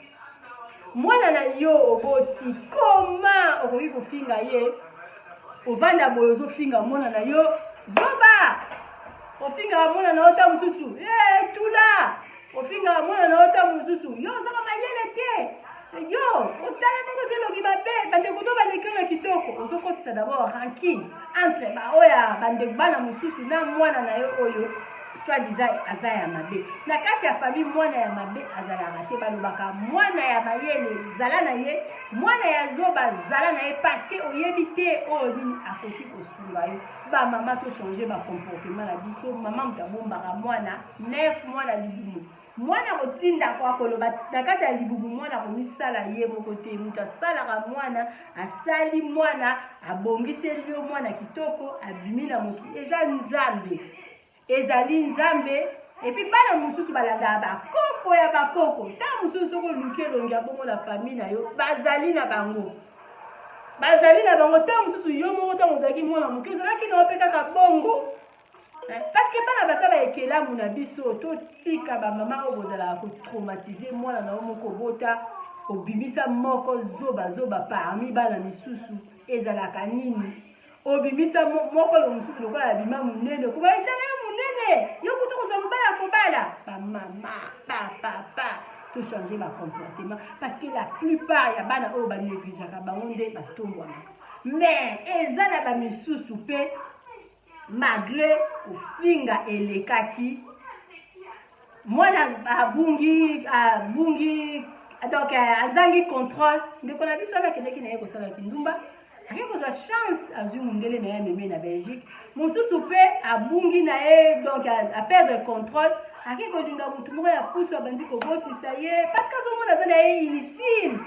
Mwana na yo oboti, koma okoki kofinga ye? Ovanda boye, ozofinga mwana na yo zoba, ofingaka mwana na yo ta mosusu e tula, ofingaka mwana na yo ta mosusu yo ozaka mayele te, yo otala ndenge oza elongi mabe, bandeko to baleki yo na kitoko. Ozokotisa d'abord rancune entre baoyo ya bandeko, bana mosusu na mwana na yo oyo soi-disant aza ya mabe. Na kati ya famille, mwana ya mabe azalaka te. Balobaka mwana ya mayele zala na ye, mwana ya zoba zala na ye, parce que oyebi te oyo nini akoki kosunga yo. Bamama, tochanger bacomportement na biso. Mama moto abombaka mwana 9 mwana libumu, mwana kotinda ko akoloba na kati ya libumu, mwana komisala ye moko te. Moto asalaka mwana, asali mwana, abongiseli yo mwana kitoko, abimi na mokili, eza Nzambe, ezali Nzambe. Et puis bana mosusu balandaka bakoko ya bakoko. Ntango mosusu soki oluki elongi ya bongo na famille na yo, bazali na bango, bazali na bango. Ntango mosusu yo moko, ntango ozalaki mwana moke, ozalaki na yo mpe kaka bongo, parce que bana baza baekelamu na biso. Totika bamama oyo bozalaka kotraumatiser mwana na yo moko obota, obimisa moko zobazoba parmi bana misusu. Ezalaka nini? Obimisa moko lo mosusu lokola abima monene, okoma etala ye monene. mayele, yo kutu kozwa mobali akobala. Bamama, bapapa, tochange bacomportement parce que la plupart ya bana oyo banegligeaka bango nde batombwamaka. Mais eza na bamisusu mpe malgré kofinga elekaki, mwana abungi abungi, donc azangi contrôle. Ndeko na biso wana akendeki na ye kosala kindumba, ake kozwa chance, azwi mundele na ye, amemi na Belgique. Mosusu mpe abungi na ye, donc aperdre contrôle, ake kolinga motu moko ya pusu, abandi kobotisa ye parce que azomona aza na ye inutile,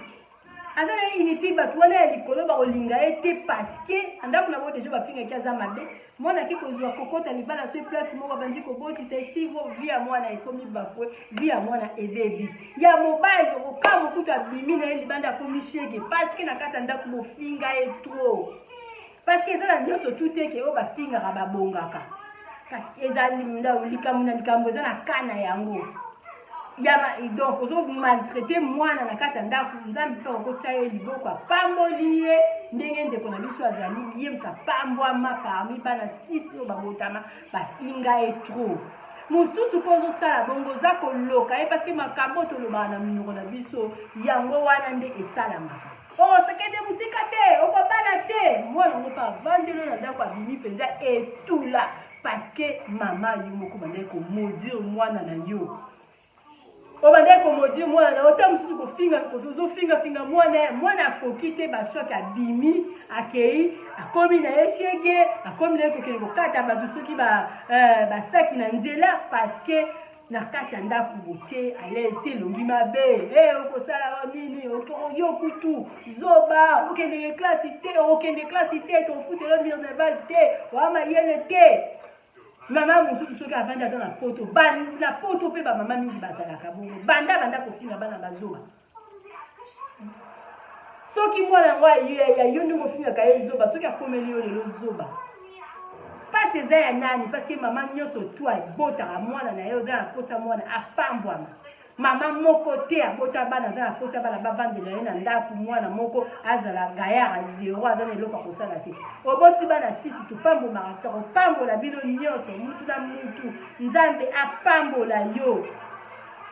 aza na ye inutile. Bato wana ya likolo bakolinga ye te parce que ndako na bango déjà bafingaki aza mabe. Mwana ake kozwa kokota libala, so place moko, abandi kobotisa, etivo vie ya mwana ekomi bafouée, vie ya mwana ebebi. Ya mobali okoka mokutu abimi na ye libanda, akomi shege parce que na kati ya ndako bofinga ye trop. Parce que eza na nyonso tu te ke oyo bafingaka babongaka, parce que eza likambo na likambo, eza na ka na yango. Donc ozomaltraite mwana na kati ya ndako, Nzambe mpe akotia ye liboko, apamboli ye ndenge ndeko na biso azali. Ye moto apambwama parmi bana 6 oyo babotama, bafinga ye trop. Mosusu mpo ozosala bongo, oza koloka ye parce que makambo tolobaka na minoko na biso, yango wana nde esalamaka. Okosakende mosika te, okobala te. Mwana yango mpe avandeli na ndako, abimi mpenza etula parce que mama yo moko bandaki komaudire mwana na yo. Obandaki komaudire mwana na yo ta mosusu, kofinga, ozofingafinga mwana, mwana akoki te, bachoc, abimi, akei, akomi na ye shege, akomi na ye kokende kokata bato soki basaki na nzela parce que na kati ya ndako botie à l'aise te, elongi mabe. E okosala nini? Yo kutu zoba, okendeke classe te, okende classe te, tofutela minerval te, oya mayele te. Mama mosusu soki avandi ata na Poto, na Poto mpe bamama mingi bazalaka bongo, banda banda kofinga bana bazoba. Soki mwana yango ya yo ndenge ofingaka ye zoba, soki akomeli yo lelo zoba, mpasi eza ya nani? Parce que mama nyonso tu abotaka mwana na ye, oza na posa mwana apambwama. Mama moko te abota bana aza na posa bana bavandela ye na ndako, mwana moko azala gaillard ya zero, aza na eloko ya kosala te. Oboti bana sisi, topambolaka, tokopambola bino nyonso, mutu na mutu. Nzambe apambola yo,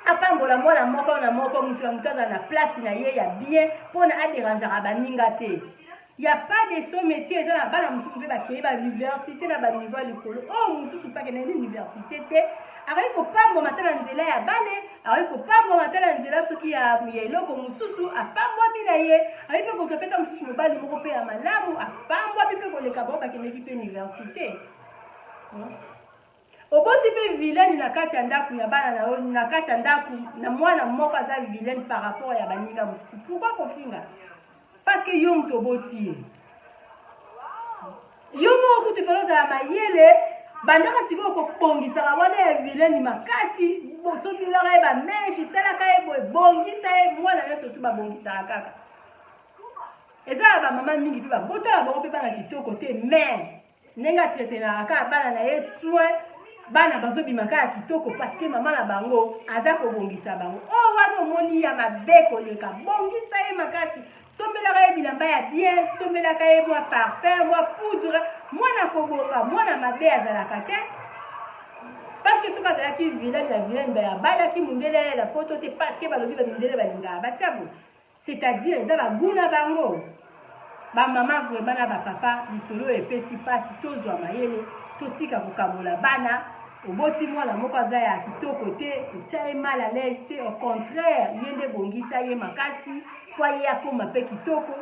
apambola mwana moko na moko, mutu na mutu azala na place na ye ya bien mpona aderangeaka baninga te. Ya pas de sot métier. Eza na bana mosusu mpe bakei bauniversité na baniveau ya likolo, oyo mosusu mpe akendaki na université te, akoki kopambwama ata na nzela ya bale, akoki kopambwama ata na nzela soki ya eloko mosusu, apambwami na ye. Akoki mpe kozwa mpe ta mosusu mobali moko mpe ya malamu, apambwami mpe koleka bango bakendeki mpe université. Oboti mpe vilaine na kati ya ndako ya bana na yo, na kati ya ndako na mwana moko aza vilaine par rapport ya baninga mosusu, pourquoi kofinga? Parce que yo moto oboti ye, yo moko kutu fala ozala mayele. Bandaka sikoyo kobongisaka wana ya vilaine makasi, sobilaka ye bamèches, salaka ye boye, bongisa ye. Mwana nyonso tu babongisaka kaka. Eza ya bamama mingi mpe babotala bango mpe bana kitoko te, mais ndenge atraitenaka kaka bana na ye soin, bana bazobima kaka kitoko parce que mama na bango aza kobongisa bango. Oyo wana omoni ya mabe koleka, bongisa ye makasi, sombelaka ye bilamba ya bien, sombelaka ye mwa parfum, mwa poudre, mwana kobonga. Mwana mabe azalaka te parce que soki azalaki vilaine ya vilaine, ba abalaki mundele ya Poto te parce que balobi bamindele balingaka basi ya boye, c'est-à-dire eza baguna bango. Bamama vraiment na bapapa, lisolo oyo epesi mpasi. Tozwa mayele, totika kokabola bana. Oboti mwana moko aza ya kitoko te, otia ye mal à l'aise te, au contraire, ye nde bongisa ye makasi po ye akóma mpe kitoko.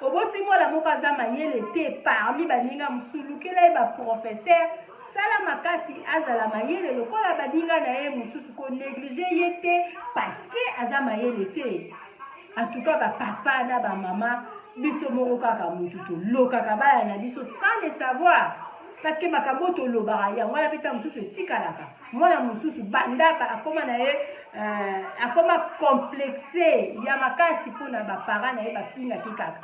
Oboti mwana moko aza mayele te parmi baninga mosusu, lukela ye baprofesseur, sala makasi azala mayele lokola baninga na ye mosusu. Konéglige ye te parce que aza mayele te. En tout cas, bapapa na bamama, biso moko kaka motu tolokaka bana na biso sans le savoir, parce que makambo tolobaka yango wana mpe ta mosusu etikalaka. Mwana mosusu banda akóma na ye akóma complexe ya makasi mpona baparent na ye bafingaki kaka,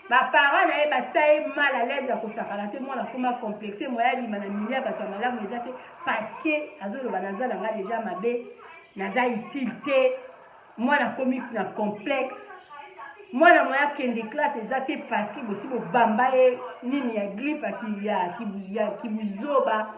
baparent na ye batia ye mal à l'aise ya kosakana te. Mwana akóma complexe, moya abima na milieu ya bato ya malamu eza te parce que azoloba: "Naza na nga déjà mabe, naza utile te." Mwana akomi na complexe, mwana moya akende classe eza te parce que bosi bobamba ye nini ya griffe ya kibuzoba.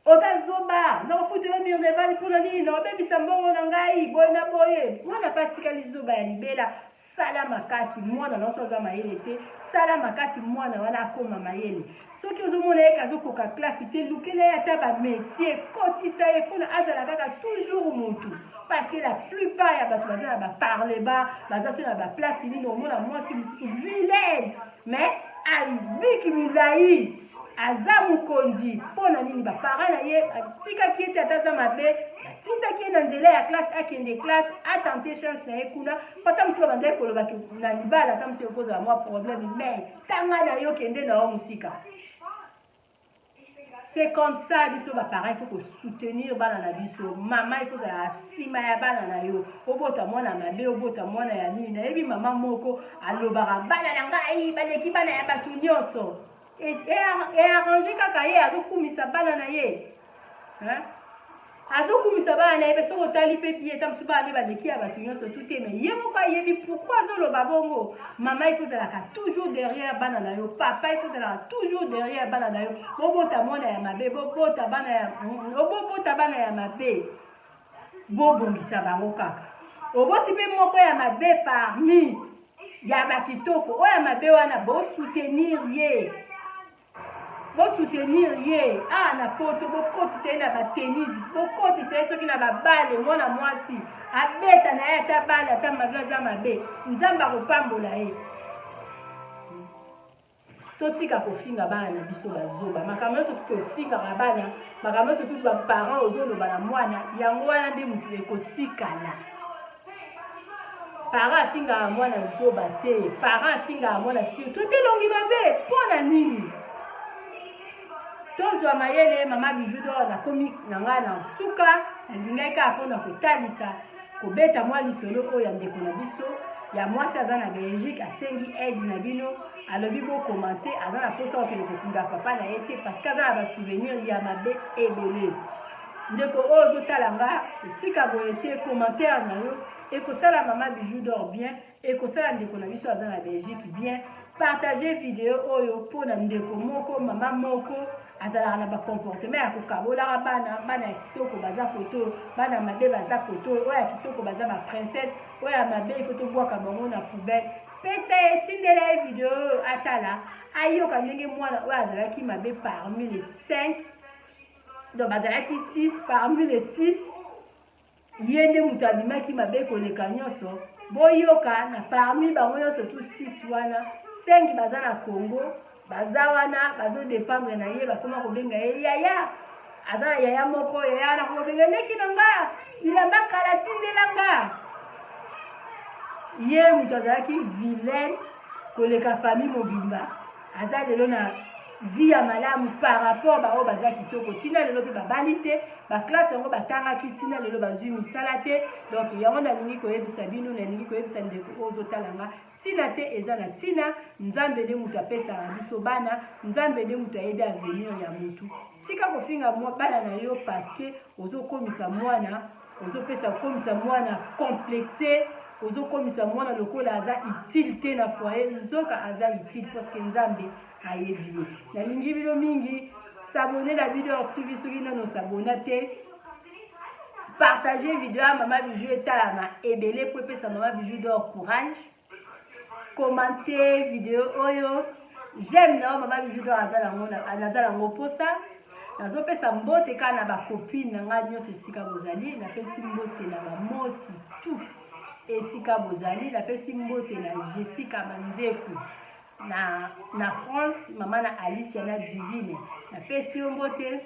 Oza zoba, nakofutela minerval mpo na nini? Nakobebisa mbongo na ngai boye na boye. Mwana mpe atikali zoba ya libela. Sala makasi mwana na yo, so aza mayele te, sala makasi mwana wana akoma mayele. Soki ozomona ye azokoka classe te, lukela ye ata ba métier, kotisa ye mpona azala kaka toujours mutu. Parce que la plupart ya bato baza na ba parlement, baza so na ba place nini, omona mwasi mosusu vilaine mais abiki milai aza mokonzi. Mpo na nini baparent na ye batikaki ye te? Ata aza mabe, batindaki ye na nzela ya classe, akende classe, atente chance na ye kuna. Pata mosusu babandaki koloba na libala, ata mosusu ekozala mwa problème, mais tanga na yo, kende na yo mosika. C'est comme ça biso baparent, il faut kosoutenir bana na biso. Mama, il faut ozala nsima ya bana na yo. Obota mwana mabe, obota mwana ya nini. Nayebi mama moko alobaka: "Bana na ngai baleki bana ya bato nyonso." Earrange kaka ye azokumisa bana na ye, azokumisa bana na ye. Mpe soki otali mpe bie, ta mosusu bana nde baleki ya bato nyonso tu te, mais ye moko ayebi pourquoi azoloba bongo. Mama, il faut ozalaka toujours derrière bana na yo. Papa, il faut ozalaka toujours derrière bana na yo. Bobota mwana ya mabe, bobota bana ya mabe, bobongisa bango kaka. Oboti mpe moko ya mabe parmi ya bakitoko, oyo ya mabe wana, bosoutenir ye, bosoutenir ye. Awa na Poto, bokotisa ye na batennis, bokotisa ye soki na babale. Mwana mwasi abeta na ye ata bale, ata mabe aza mabe, Nzambe akopambola ye. Totika kofinga bana na biso bazoba. Makambo nyonso tu tofingaka bana, makambo nyonso tu baparent ozoloba na mwana, yango wana nde motu ekotikala. Parent afingaka mwana zoba te. Parent afingaka mwana surtout te elongi mabe. Mpo na nini? Tozwa mayele. Mama Bijou d'Or, nakomi na ngai na suka. Nalingaki kaka mpona kotalisa, kobeta mwa lisolo oyo ya ndeko na biso ya mwasi aza na Belgique, asengi aide na bino. Alobi bokomante, aza na mposa kokende kokunda papa na ye te parce que aza na basouvenir ya mabe ebele. Ndeko oyo ozotala nga, tika boye te. Commentaire na yo ekosala mama Bijou d'Or bien, ekosala ndeko na biso aza na Belgique bien. Partage video oyo mpona ndeko moko, mama moko azalaka na bacomportement ya kokabolaka bana. Bana ya kitoko baza koto oyo, bana mabe baza koto oyo. Oyo ya kitoko baza baprincesse, oyo ya mabe ifo tobwaka bango na poubelle. Pesa ye, tindela ye video oyo, atala, ayoka ndenge mwana oyo azalaki mabe parmi les 5, donc bazalaki 6, parmi les 6 ye nde moto abimaki mabe koleka nyonso. Boyoka, na parmi bango nyonso tu 6 wana, 5 baza na Congo, baza wana bazodépendre na ye. Bakoma kobenga ye yaya. Aza na yaya moko, yaya wana kobenga leki na nga, bilamba kala tindela nga. Ye moto azalaki vilaine koleka famille mobimba, aza lelo na vie ya malamu par rapport baoyo baza kitoko. Ntina lelo mpe babali te, baclasse yango batangaki, ntina lelo bazwi misala te. Donc yango nalingi koyebisa bino, nalingi koyebisa ndeko oyo ozotala nga: ntina te eza na ntina. Nzambe nde moto apesaka biso bana, Nzambe nde moto ayebi avenir ya motu. Tika kofinga bana na yo parce que ozokomisa mwana, ozopesa okomisa mwana complexe, ozokomisa mwana lokola aza utile te na foyer. Nzoka aza utile parce que Nzambe ayebi ye. Nalingi bino mingi. S'abonner na Bidor TV soki nano s'abonner te. Partage video ya mama Bijou, etalama ebele po epesa mama Bijou d'Or courage. Commente video oyo, j'aime na yo, mama Bijou d'Or aza nango, naza nango mposa. Nazopesa mbote kaka na bacopine na ngai nyonso esika bozali. Napesi mbote na bamosi tout esika bozali. Napesi mbote na Jessica Manzeku na France, mama na Alicia na Divine, napesi yo mbote.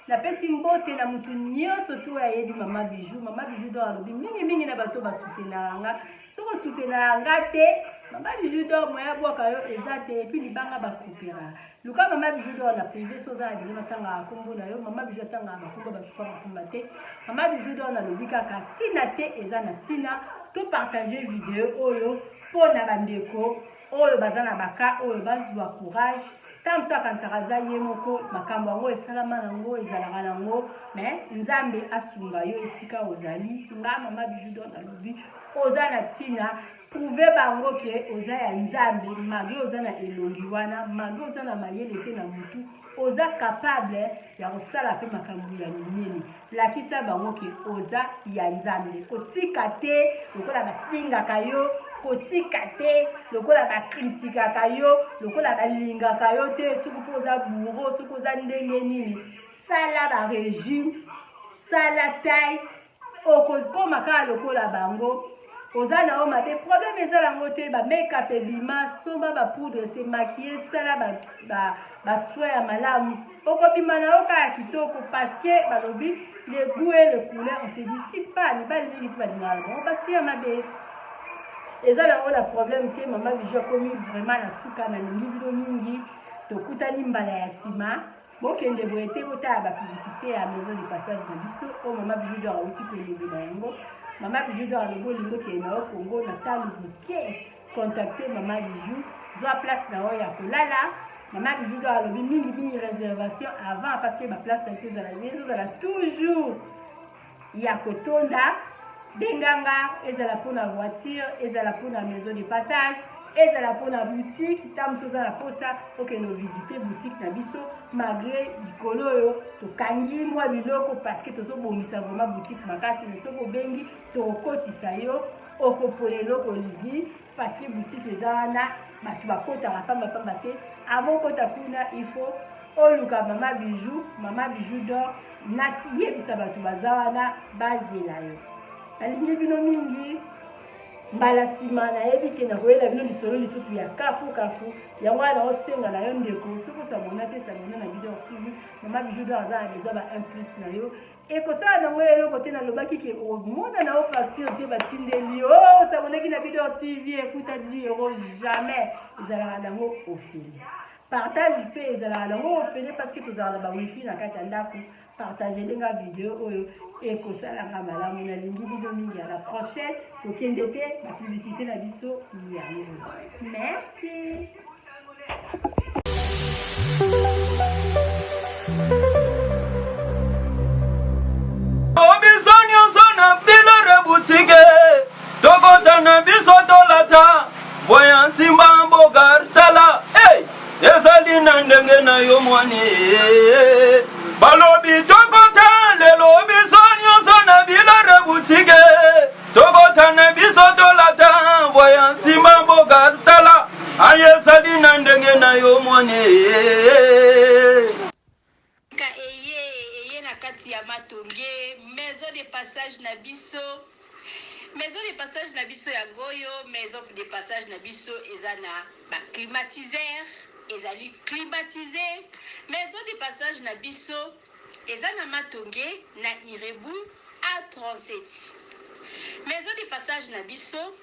Napesi mbote na mutu nyonso to oyo ayebi mama Bijou. Mama Bijou d'Or alobi mingimingi na bato basoutenaka nga. Soki osoutenaka nga te, mama Bijou d'Or moya bwaka yo eza te. Et puis libanga bakopera, luka mama Bijou d'Or na privé so oza na besoin. Natangaka nkombo na yo, mama Bijou atangaka bakombo bato pamba te. Mama Bijou d'Or nalobi kaka ntina te eza na ntina. Topartage video oyo mpo na bandeko oyo baza na baka oyo bazwa courage. Ntango mosusu akanisaka aza ye moko, makambo yango esalama nango, ezalaka nango, mais Nzambe asunga yo esika ozali. Nga mama Bijou d'Or nalobi oza na ntina. Prouve bango ke oza ya Nzambe malgre oza na elongi wana, malgre oza na mayele te na mutu, oza capable ya kosala pe makambo ya minene. Lakisa bango ke oza ya Nzambe. Kotika te lokola bafingaka yo, kotika te lokola bakritikaka yo, lokola balingaka yo te, soki mpe oza bourreau, soki oza ndenge nini, sala ba regime, sala taille Okokoma kaka lokola bango. Oza na yo mabe problème eza nango te ba make up ebima somba ba poudre se maquiller sala ba, ba, ba soin ya malamu okobima na yo kaka kitoko parce que balobi le goût et le couleur on se discute pas mibali mingi mpe balingaka na bango basi ya mabe eza nango na problème te mama bijou akomi vraiment na suka nalingi bino mingi tokutani mbala ya nsima Bokende boye te, botala ba publicité ya maison de passage na biso oyo mama Bijou d'or awuti kolobela yango. Mama Bijou d'or alobi olingi okende na yo Congo na talo moke, contacte mama Bijou, zwa place na yo ya kolala. Mama Bijou d'or alobi mingi mingi réservation avant parce que ba place na biso ezala ezozala toujours ya kotonda. Benga nga, ezala mpona voiture, ezala mpona maison de passage, ezala mpona boutique. Ntango mosusu oza na posa okende ovisite boutique na biso, malgré likolo oyo tokangi mwa biloko parce que tozobongisa vraiment boutique makasi. Mais soki obengi tokokotisa yo, okopona eloko olingi parce que boutique eza wana, bato bakotaka pamba pamba te. Avant okota kuna, il faut oluka mama Bijou, mama Bijou d'or, nayebisa bato baza wana bazela yo. Nalingi bino mingi. Mbala nsima nayebi ke nakoyela bino lisolo lisusu ya kafu kafu. Yango wana naosenga na yo ndeko, soki osabona te, sabona na Bidor TV. Mama Bijou d'or aza na besoin ba 1 plus na yo, ekosala nango eloko te. Nalobaki ke okomona na yo facture te batindeli yo oh, osabonaki na Bidor TV efuta 10 euro, jamais. Ezalaka nango ofele. Partage mpe ezalaka nango ofele parce que tozalaka na ba wifi na kati ya ndako. Partage nga video oyo, ekosalanga malamu. Nalingi bino mingi, à la prochaine. Kokende te, ba publicité na biso yango. Merci. Biso nyonso na bilore butike tokota na biso tolata voya nsimba mboka tala hey! Ezali na ndenge na yo mwani balobi tokota lelo biso nyonso na bilore butike tokota na biso tolata voya nsimba mboka tala aye ezali na ndenge na yo mwani. Ka eye eye na kati ya matonge maison de passage na biso, maison de passage na biso yango oyo. Maison de passage na biso eza na ba climatiseur, ezali climatisé. Maison de passage na biso eza na Matonge na Irebu A37. Maison de passage na biso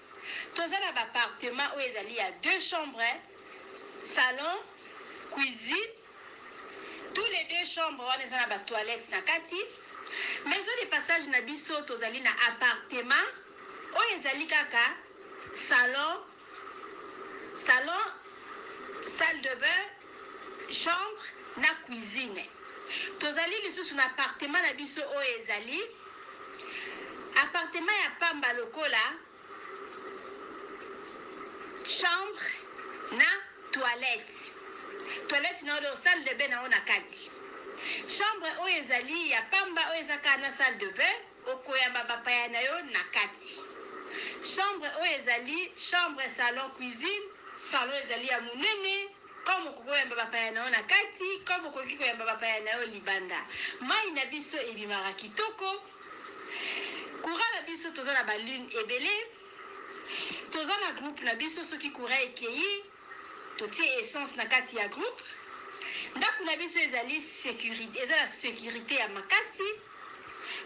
toza na ba appartement oyo ezali ya deux chambres, salon, cuisine. Tous les deux chambres wana eza na ba toilettes na kati. Maison de passage na biso tozali na appartement oyo ezali kaka salon, salon, salle de bain, chambre na cuisine. Tozali lisusu na appartement na biso oyo ezali appartement ya pamba lokola chambre na toilette, toilette na oyo salle de bain na yo na kati. Chambre oyo ezali ya pamba oyo eza kaka na salle de bain, okoyamba bapaya na yo na kati. Chambre oyo ezali chambre, salon, cuisine. Salon ezali ya monene comme okoki koyamba bapaya na yo na kati, comme okoki koyamba bapaya na yo libanda. Mai na biso ebimaka kitoko. Courant na biso toza na ba lune ebele, toza na groupe na biso. Soki courant ekei, totie essence na kati ya groupe. Ndako na biso ezali sécurité, eza na sécurité ya makasi.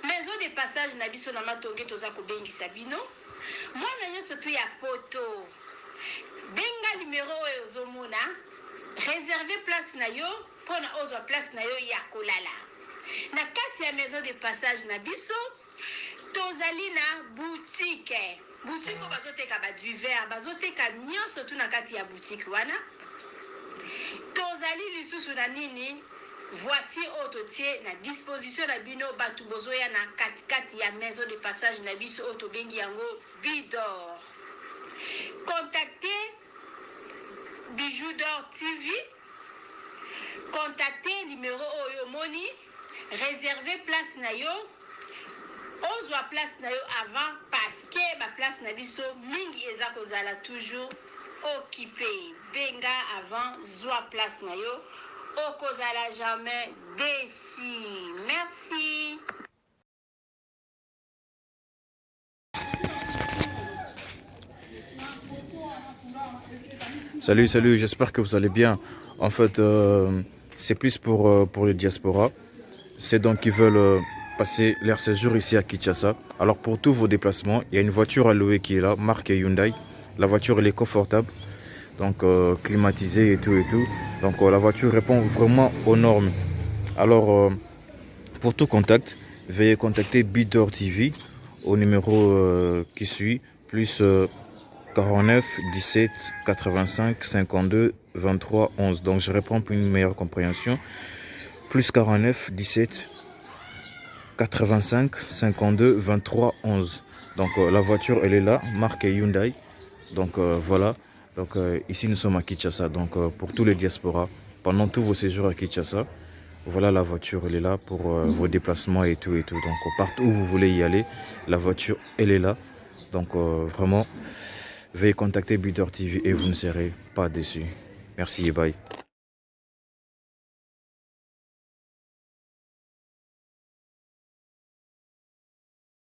Maison de passage na biso na Matonge, toza kobengisa bino mwana nyonso tu ya poto. Benga numero oyo ozomona, réserve place na yo mpona ozwa place na yo ya kolala na kati ya maison de passage na biso. Tozali na boutique, boutique oyo bazoteka ba divers, bazoteka nyonso tu na kati ya boutique wana. Tozali lisusu na nini, voiture oyo totie na disposition na bino bato bozoya na katikati ya maison de passage na biso oyo tobengi yango Bidor. Contactez Bijou d'Or TV. Contactez numéro oyo omoni, réservez place na yo. Ozwa place na yo avant parce que ba place na biso mingi eza kozala toujours occupé. Benga avant, zwa place na yo. Okozala jamais déçu. Merci. Salut, salut, j'espère que vous allez bien. En fait, c'est plus pour les diasporas. C'est donc qui veulent passer leur séjour ici à Kinshasa. Alors pour tous vos déplacements, il y a une voiture à louer qui est là, marque Hyundai. La voiture, elle est confortable, donc climatisée et tout et tout. Donc la voiture répond vraiment aux normes. Alors pour tout contact, veuillez contacter Bidor TV au numéro qui suit, plus 49 17 85 52 23 11. Donc je réponds pour une meilleure compréhension. Plus 49 17 85 52 23 11. Donc la voiture elle est là, marque Hyundai. Donc voilà. Donc ici nous sommes à Kinshasa. Donc pour tous les diasporas, pendant tous vos séjours à Kinshasa, voilà la voiture elle est là pour vos déplacements et tout et tout. Donc partout où vous voulez y aller, la voiture elle est là. Donc vraiment, veuillez contacter Bidor TV et vous ne serez pas déçus. Merci et bye.